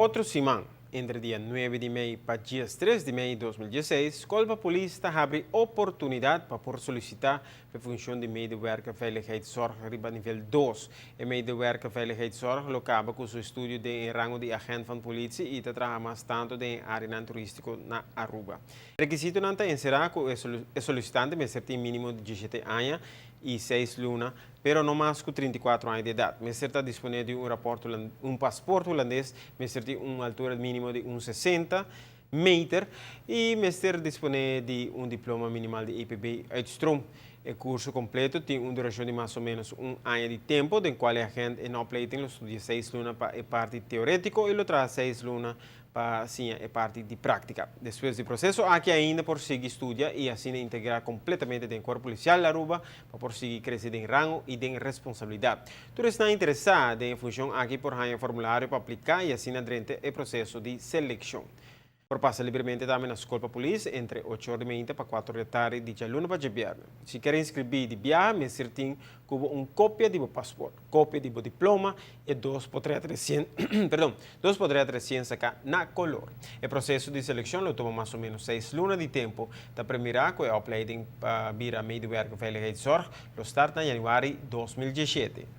Otro siman, entre dia 9 di mei pa 3 di mei di 2016, Scol pa Polis ta habri oportunidad pa por solicita pa funcion di medewerker veiligheidszorg riba nivel 2. E medewerker veiligheidszorg lo caba cu su estudio den rango di agent van politie y ta traha mas tanto den area turistico na Aruba. Requisitonan ta encera cu e solicitante mester tin minimo di 17 aña y 6 luna, pero no mas cu 34 aña di edad. Mester ta dispone di un rapport, un paspoort hulandes, mester tin un altura minimo di 1,60 meter y mester dispone di un diploma minimal di EPB uitstroom. E curso completo tin un duracion di mas o menos un aña di tempo, den cual e agent in opleiding lo studia 6 luna pa e parti teoretico y lo traha 6 luna pa asina e parti di practica. Despues di e proceso aki ainda por sigui studia y asina integra completamente den Cuerpo Policial Aruba pa por sigui crece den rango y den responsabilidad. Tur esnan interesa den e funcion aki por haya formulario pa aplica y asina durante e proceso di seleccion. Por pasa libremente tambe na Scol pa Polis entre 8 or di mainta pa 4 or di atardi di dialuna pa diabierna. Si kier inscribi di biaha, mester tin un copia di paspoort, copia di diploma y dos portret recien, perdon, dos portret recien saca na color. E proceso di seleccion lo tuma mas o menos 6 luna di tempo. Ta premira cu e opleiding pa bira medewerker veiligheidszorg lo start na januari 2017.